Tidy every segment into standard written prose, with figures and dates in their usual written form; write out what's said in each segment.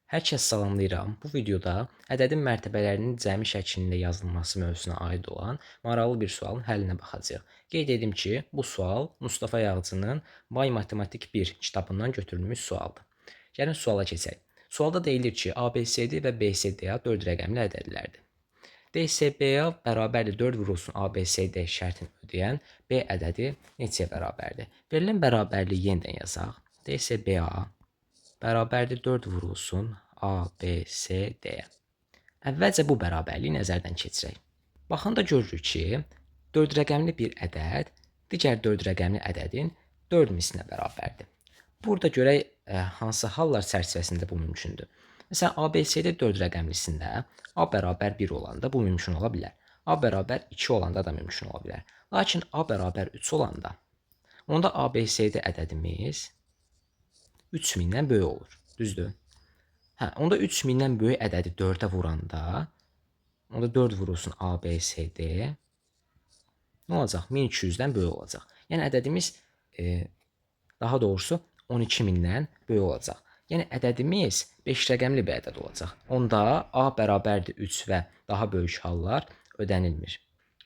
Hər kəs salamlayıram. Bu videoda ədədin mərtəbələrinin cəmi şəklində yazılması mövzusuna aid olan maraqlı bir sualın həllinə baxacağıq. Qeyd edim ki, bu sual Mustafa Yağcının Bay Matematik 1 kitabından götürülmüş sualdır. Gəlin suala keçək. Sualda deyilir ki, ABCD və BCDA 4 rəqəmli ədədlərdir. DSBA bərabərdir 4 vurulsun ABCD şərtini ödəyən B ədədi neçəyə bərabərdir? Verilən bərabərliyi yenidən yazaq. DSBA bərabərdir 4 vurulsun A, B, C, D-yə. Əvvəlcə bu bərabərliyi nəzərdən keçirək. Baxanda görürük ki, 4 rəqəmli bir ədəd digər 4 rəqəmli ədədin 4 mislinə bərabərdir. Burada görək hansı hallar çərçivəsində bu mümkündür. Məsələn, ABCD 4 rəqəmlisində A bərabər 1 olanda bu mümkün ola bilər. A bərabər 2 olanda da mümkün ola bilər. Lakin A bərabər 3 olanda onda ABCD ədədimiz 3000-dən böyük olur. Düzdür? Hə, onda 3000-dən böyük ədədi 4-ə vuranda, onda 4 vurulsun A, B, C, D. Nə olacaq? 1200-dən böyük olacaq. Yəni ədədimiz daha doğrusu 12000-dən böyük olacaq. Yəni ədədimiz 5 rəqəmli bir ədəd olacaq. Onda A bərabərdir 3 və daha böyük hallar ödənilmir.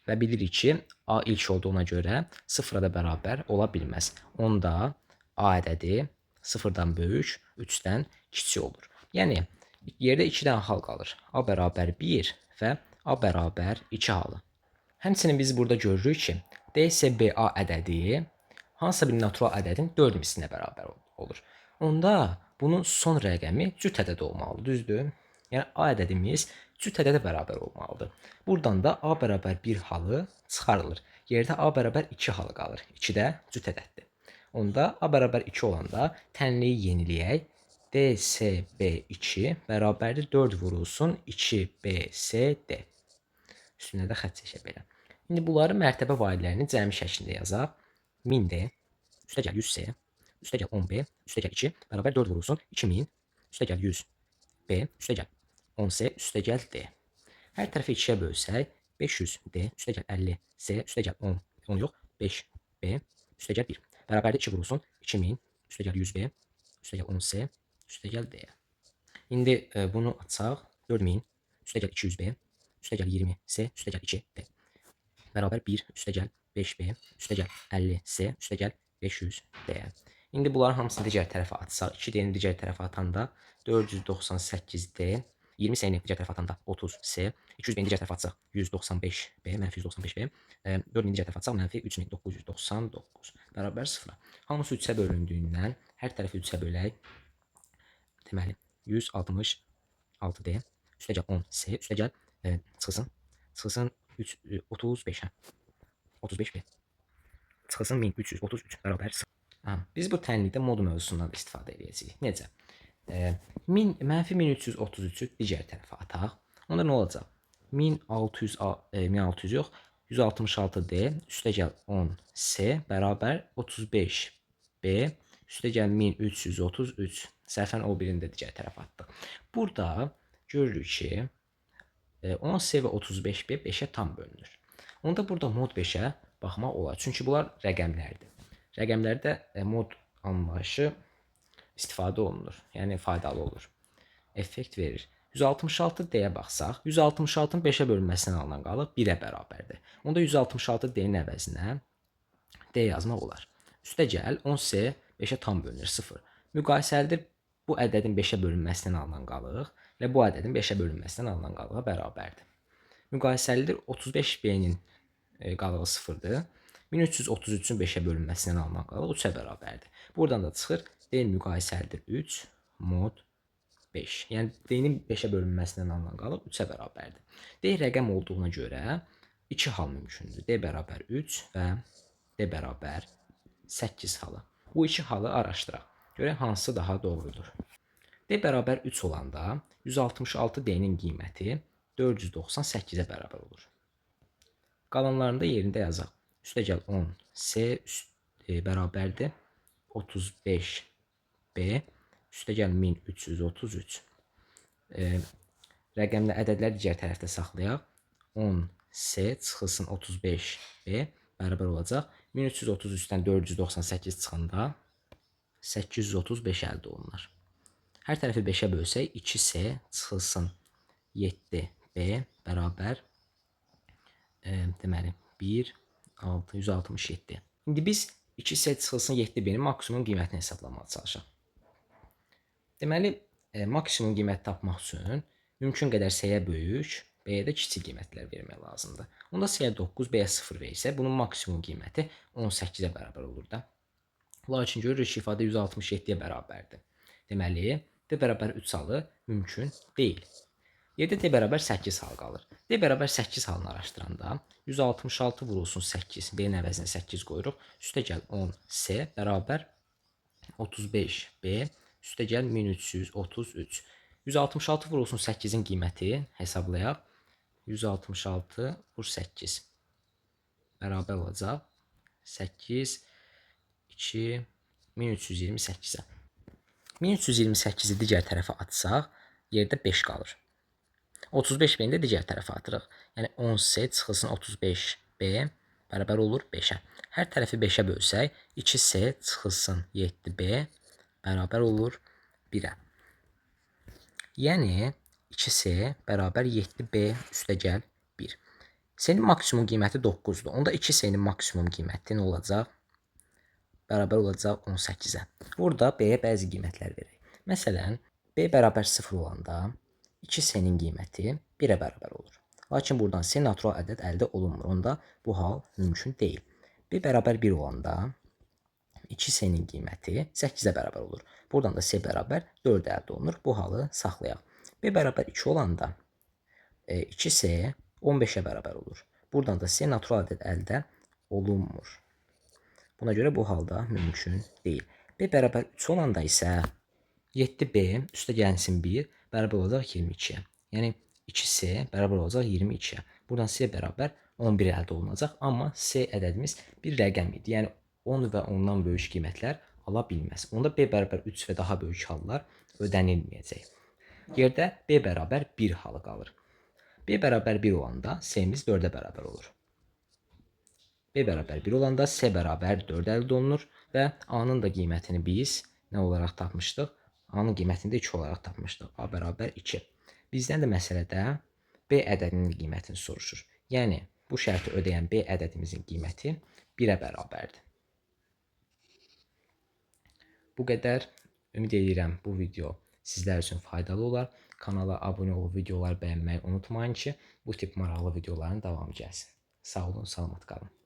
Və bilirik ki, A ilk olduğuna görə 0-a da bərabər ola bilməz. Onda A ədədi 0-dan böyük, 3-dən kiçik olur. Yəni yerdə 2 dənə hal qalır. A bərabər 1 və A bərabər 2 halı. Həmçinin biz burada görürük ki, DSBA ədədi hansısa bir natural ədədin 4 mislinə bərabər olur. Onda bunun son rəqəmi cüt ədəd olmalıdır, düzdür? Yəni A ədədimiz cüt ədədə bərabər olmalıdır. Buradan da A bərabər 1 halı çıxarılır. Yerdə A bərabər 2 halı qalır. 2 də cüt ədəddir. Onda A bərabər 2 olanda tənliyi yeniləyək. DSB2 bərabərdir 4 vurulsun 2BCD. Üstünə də xətt çəkək belə. İndi bunları mərtəbə vahidlərini cəmi şəklində yazaq. 1000D, üstəgəl 100C, üstəgəl 10B, üstəgəl 2 bərabər 4 vurulsun 2000, üstəgəl 100B, üstəgəl 10C, üstəgəl D. Hər tərəfi 2-yə bölsək 500D, üstəgəl 50C, üstəgəl 10, 10 yox, 5B, üstəgəl 1. Bərabərdir 2 vurulsun 2000, üstəgəl 100B, üstəgəl 10C, üstəgəl D. İndi bunu açaq. 4000, üstəgəl 200B, üstəgəl 20C, üstəgəl 2D. Bərabər 1, üstəgəl 5B, üstəgəl 50C, üstəgəl 500D. İndi bunların hamısını digər tərəfə atsaq, 2D-ni digər tərəfə atanda 498D, 20C-ni digər tərəfə atanda 30C, 200B-ni digər tərəfə atsaq 195B, mənfi 195B, 4000 digər tərəfə atsaq mənfi 3999 bərabər 0. Hamısı 3-ə bölündüyündən hər tərəfi 3-ə bölək. Deməli 166D, üstəgəl 10C, üstəgəl çıxılsın 3, 35, hə. 35B. Çıxılsın 1333 bərabər 0. Aha, biz bu tənlikdə mod mövzusundan da istifadə edəcəyik. Necə? Mənfi 1333-ü digər tərəfə ataq. Onda nə olacaq? 1600, 1600 yox, 166D üstəgəl 10C bərabər 35B üstəgəl 1333. Səhvən o birini də digər tərəfə atdıq. Burada görürük ki, 10C və 35B 5-ə tam bölünür. Onda burada mod 5-ə baxmaq olar. Çünki bunlar rəqəmlərdir. Rəqəmlərdə mod anlayışı istifadə olunur. Yəni faydalı olur. Effekt verir. 166D-yə baxsaq, 166-nın 5-ə bölünməsindən alınan qalıq 1-ə bərabərdir. Onda 166D-nin əvəzinə D yazmaq olar. Üstəgəl 10C 5-ə tam bölünür, 0. Müqayisəlidir bu ədədin 5-ə bölünməsindən alınan qalıq və bu ədədin 5-ə bölünməsindən alınan qalığa bərabərdir. Müqayisəlidir 35B-nin qalığı 0-dır. 1333-ün 5-ə bölünməsindən alınan qalıq 3-ə bərabərdir. Buradan da çıxır D müqayisəlidir 3 mod 5. Yəni D-nin 5-ə bölünməsindən alınan qalıq 3-ə bərabərdir. D rəqəm olduğuna görə 2 hal mümkündür. D bərabər 3 və D bərabər 8 halı. Bu iki halı araşdıraq. Görək hansı daha doğrudur. D bərabər 3 olanda 166D-nin qiyməti 498-ə bərabər olur. Qalanlarını da yerində yazaq. Üstəgəl 10C bərabərdir 35B üstəgəl 1333. Rəqəmlə ədədləri digər tərəfdə saxlayaq. 10C çıxılsın 35B bərabər olacaq. 1333-dən 498 çıxanda 835 əldə olunur. Hər tərəfi 5-ə bölsək 2S çıxılsın 7B bərabər deməli 1, 6, 167. İndi biz 2S çıxılsın 7B-nin maksimum qiymətini hesablamağa çalışaq. Deməli, maksimum qiymət tapmaq üçün mümkün qədər S-yə böyük, B-yə də kiçik qiymətlər vermək lazımdır. Onda S-yə 9, B-yə 0 versə, bunun maksimum qiyməti 18-ə bərabər olur da. Lakin görürük ki, ifadə 167-yə bərabərdir. Deməli, D bərabər 3 halı mümkün deyil. Yerdə D bərabər 8 hal qalır. D bərabər 8 halını araşdıranda 166 vurulsun 8, B-nin əvəzinə 8 qoyuruq. Üstəgəl 10S bərabər 35B, üstəgəl 1333. 166 vurulsun 8-in qiyməti hesablayaq. 166 vur 8 bərabər olacaq 8, 2, 1328-ə. 1328-i digər tərəfə atsaq, yerdə 5 qalır. 35B-ni də digər tərəfə atırıq. Yəni 10C çıxılsın 35B bərabər olur 5-ə. Hər tərəfi 5-ə bölsək, 2C çıxılsın 7B bərabər olur 1-ə. Yəni 2C bərabər 7B üstəgəl 1. C-nin maksimum qiyməti 9-dur. Onda 2C-nin maksimum qiyməti nə olacaq? Bərabər olacaq 18-ə. Burada B-yə bəzi qiymətlər verək. Məsələn, B bərabər 0 olanda 2C-nin qiyməti 1-ə bərabər olur. Lakin buradan C natural ədəd əldə olunmur. Onda bu hal mümkün deyil. B bərabər 1 olanda 2C-nin qiyməti 8-ə bərabər olur. Buradan da C bərabər 4 əldə olunur. Bu halı saxlayaq. B bərabər 2 olanda 2C 15-ə bərabər olur. Buradan da C natural ədəd əldə olunmur. Buna görə bu halda mümkün deyil. B bərabər 3 olanda isə 7B üstə gəlsin 1 bərabər olacaq 22-yə. Yəni 2C bərabər olacaq 22-yə. Buradan C bərabər 11 əldə olunacaq. Amma C ədədimiz bir rəqəm idi. Yəni 10 və ondan böyük qiymətlər ala bilməz. Onda B bərabər 3 və daha böyük hallar ödənilməyəcək. Yerdə B bərabər 1 halı qalır. B bərabər 1 olanda C-miz 4-ə bərabər olur. B bərabər 1 olanda C bərabər 4 əldə olunur və A-nın da qiymətini biz nə olaraq tapmışdıq? A-nın qiymətini də 2 olaraq tapmışdıq. A bərabər 2. Bizdən də məsələdə B ədədinin qiymətini soruşur. Yəni bu şərti ödəyən B ədədimizin qiyməti 1-ə bərabərdir. Bu qədər. Ümid edirəm bu video sizlər üçün faydalı olar. Kanala abunə olub videoları bəyənməyi unutmayın ki, bu tip maraqlı videoların davamı gəlsin. Sağ olun, salamat qalın.